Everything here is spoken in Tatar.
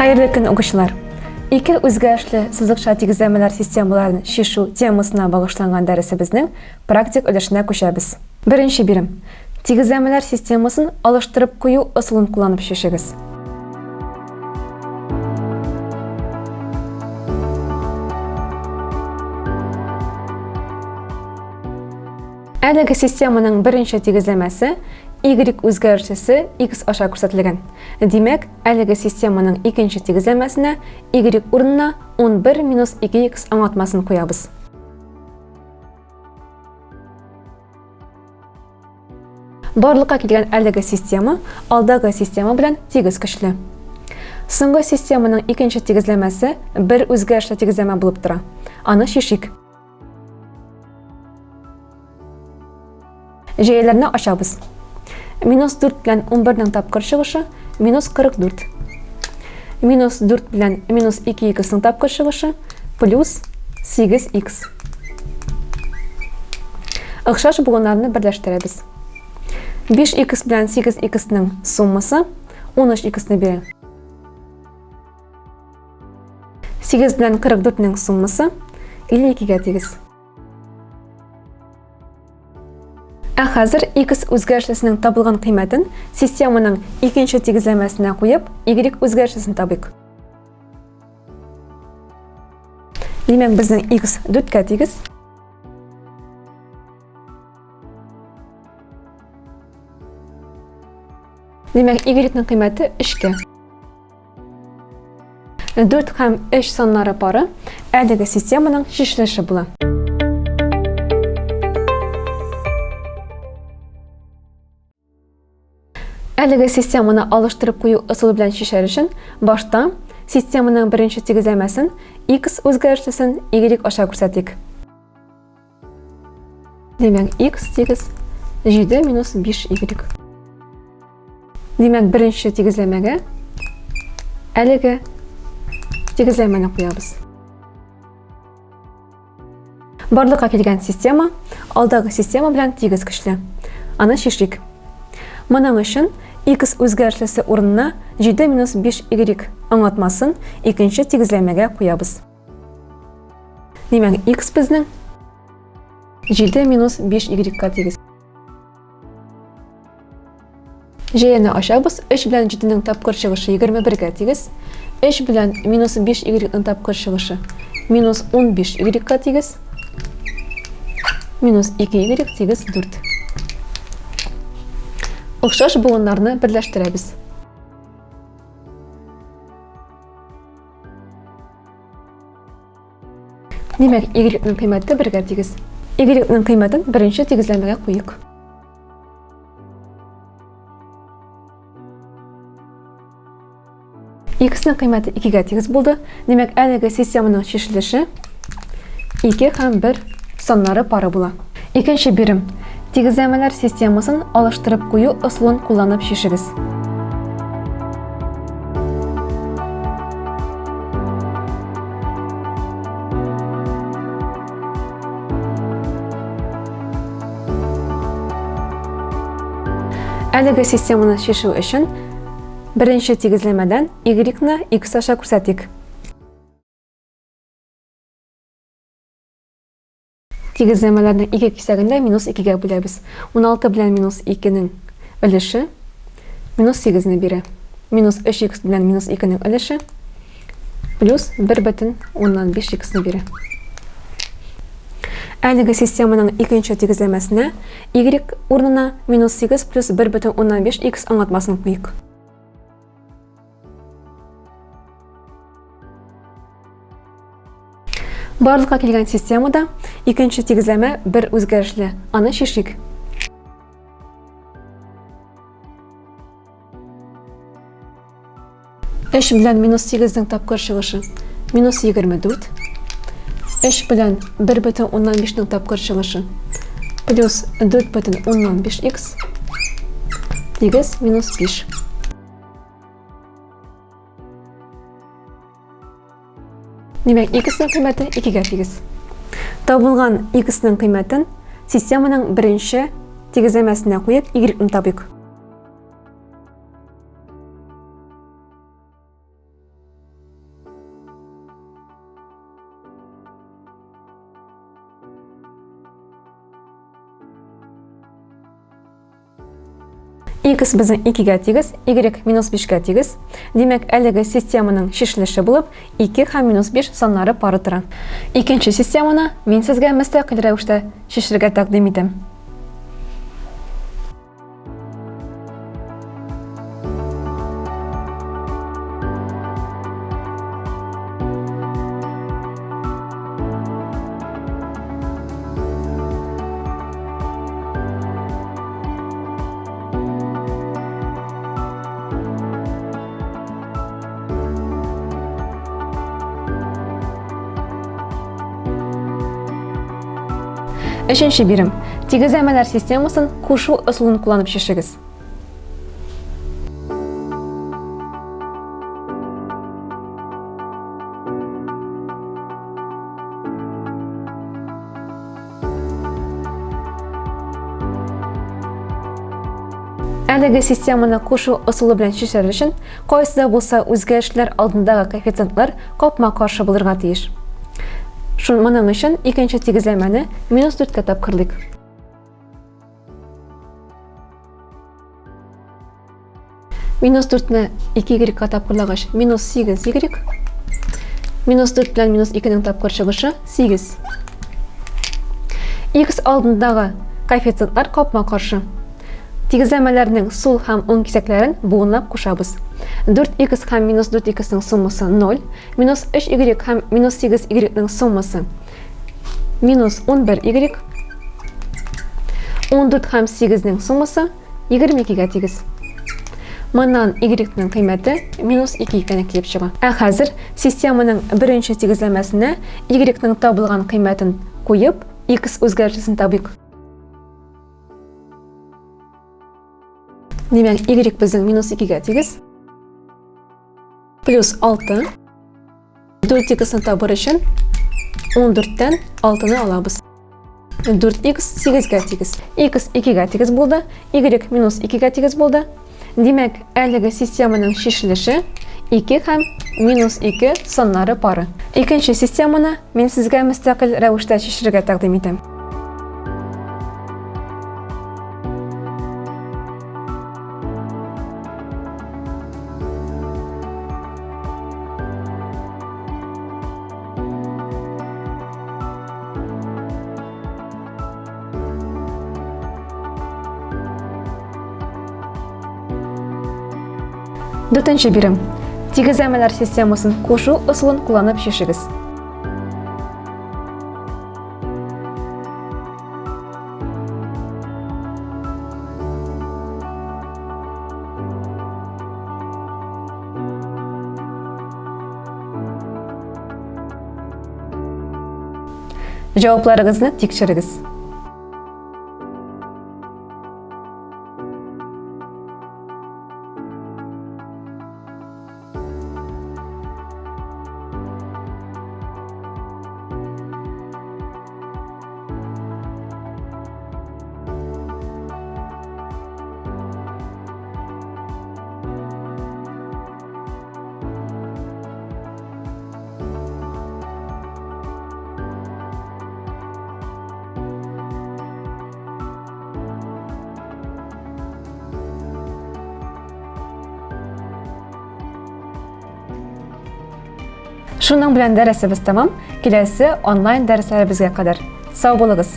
Хәерле көн, укучылар! Ике үзгәрешле сызыкча тигезләмәләр системаларын чишү темасына багышланган дәресебезнең практик өлешенә күчәбез. Беренче бирем. Тигезләмәләр системасын алыштырып кую ысулын кулланып чишегез. Әлеге системаның беренче тигезләмәсе Y үзгәрешчесе X аша күрсәтелгән. Димәк, әлеге системаның икенче тигезләмәсенә Y урынына 11 минус 2x аңлатмасын куябыз. Барлыкка килгән әлеге система алдагы система белән тигез көчле. Соңгы системаның икенче тигезләмәсе бер үзгәрешле тигезләмә булып тора. Аны чишик. Җәяләрне ачабыз. Минус 4 белән 11-нең тапкыр чыгышы минус 44. Минус 4 белән минус 2x-ның тапкыр чыгышы плюс 8x. Охшаш буыннарны берләштерәбез. 5x белән 8x-ның суммасы 13x-ны бирә. 8 белән 44-нең суммасы 52-гә тигез. Ә хәзер x үзгәрешлесенең табылган кыйммәтен системаның икенче тигезләмәсенә куеп, y үзгәрешлесен табыйк. Димәк, безнең x 4-кә тигез. Димәк, y-ның кыйммәте 3-кә. 4 һәм 3 саннары пары әлеге системаның чишелеше була. Әлеге системаны алыштырып кую ысулы белән чишәр өчен башта системаның беренче тигезләмәсен x үзгәрешлесен y аша күрсәтик. Димәк, x тигез 7 минус 5y. Димәк, беренче тигезләмәгә әлеге тигезләмәне куябыз. Барлыкка килгән система алдагы система белән тигез көчле. Аны чишик. Моның өчен x үзгәрешлесе урынына 7 минус 5y аңлатмасын икенче тигезләмәгә куябыз. Димәк, x безнең 7 минус 5 y-ка тигез. Җәяне ачабыз. 3 белән 7-нең тапкыр чыгышы 21-гә тигез. 3 белән минус 5 y-ның тапкыр чыгышы минус 15 y-ка тигез. Минус 2 y тигез 4. Охшаш буыннарны берләштерәбез. Димәк, y-ның кыйммәте бергә тигез. Y-ның кыйммәтен беренче тигезләмәгә куйык. X-ның кыйммәте 2-гә тигез булды. Димәк, әлеге системаның чишелеше 2 һәм 1 саннары пары була. Икенче бирем. Тигезләмәләр системасын алыштырып кую ысулын кулланып чишегез. Әлеге системаны чишү өчен беренче тигезләмәдән y-ны x аша күрсәтик. Тигезләмәләрнең ике кисәген дә минус 2-гә бүләбез. 16 белән минус 2-нең өлеше минус 8-не бирә. Минус 3х белән минус 2-нең өлеше плюс 1,5 х-ны бирә. Әлеге системаның икенче тигезләмәсенә y урынына минус 8 плюс 1,5 х аңлатмасын куйык. Барлыкка килгән системада икенче тигезләмә бер үзгәрешле. Аны чишик. Өч белән минус сигезнең тапкыр чыгышы минус 24. Өч белән 1,5-нең тапкыр чыгышы плюс 4,5 х тигез минус 5. Димәк, x-ның кыйммәте 2-гә тигез. Табылган x-ның кыйммәтен системаның беренче тигезләмәсенә куеп, y-ны табыйк. X безнең 2-гә тигез, Y минус 5-кә тигез. Димәк, әлеге системаның чишелеше булып 2 һәм минус 5 саннары пары тора. Икенче системаны мин сезгә мөстәкыйль рәвештә чишергә тәкъдим итәм. Өченче бирем. Тигезләмәләр системасын кушу ысулын кулланып чишегез. Әлеге системаны кушу ысулы белән чишәр өчен, кайсы да булса үзгәрешләр алдындагы коэффициентлар капма-каршы булырга тиеш. Шун моның өчен икенче тигезләмәне минус 4-кә тапкырлыйк. Минус 4-не 2 y-ка тапкырлагач, минус 8 y. Минус 4 белән минус 2-нең тапкыр чыгышы 8. X алдындагы коэффициентлар капма-каршы. Тигезләмәләрнең сул һәм уң кисәкләрен буынлап кушабыз. 4x һәм минус 4x-ның суммасы 0, минус 3y һәм минус 8y-ның суммасы минус 11y, 14 һәм 8-нең суммасы 22-гә тигез. Моннан y-ның кыйммәте минус 2 икәне килеп чыга. Ә хәзер системаның беренче тигезләмәсенә y-ның табылган кыйммәтен куеп, x үзгәрешлесен табыйк. Димәк, y безнең минус 2-гә тигез. Плюс 6. 4x-ны табыр өчен 14-тән 6-ны алабыз. 4x 8-гә тигез. X 2-гә тигез булды, Y минус 2-гә тигез булды. Димәк, әлеге системаның чишелеше 2 һәм минус 2 саннары пары. Икенче системаны мин сезгә мөстәкыйль рәвештә чишергә тәкъдим итәм. Дүртенче бирем. Тигезләмәләр системасын кушу ысулын кулланып чишегез. Җавапларыгызны тикшерегез. Шуның белән дәресебез тәмам. Киләсе онлайн дәресләребезгә кадәр. Сау булыгыз!